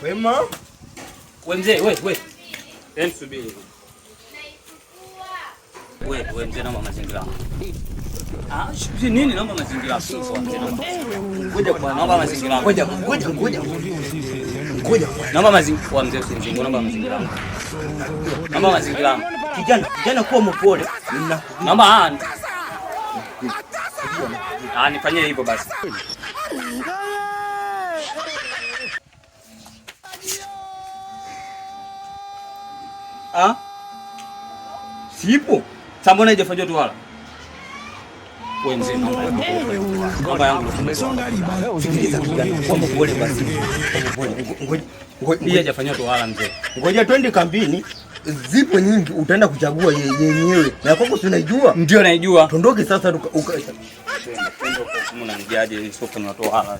Wema. We mzee, we we. Hem, subiri. We we mzee, naomba mazingira. Ah, si nini, naomba mazingira. Ngoja bwana. Naomba mazingira. Ngoja, ngoja, ngoja. Ngoja. Naomba mazingira. Wa mzee usinzingue, naomba mazingira. Naomba mazingira. Kijana, kijana kuwa mpole. Nina Naomba ah. Nifanyie hivyo basi. Ah? Sipo. Sasa mbona haijafanywa tu wala? Wewe mzee, naomba yangu. Naomba yangu. Sikiliza kijana, kuwa mpole basi. Kuwa mpole. Ngoja, ngoja. Hii haijafanywa tu wala mzee. Ngoja twende kambini. Zipo nyingi utaenda kuchagua yenyewe. Na kwako si unaijua? Ndio naijua. Tuondoke sasa Twende huko, mnanijaje sio kwenye watu wala.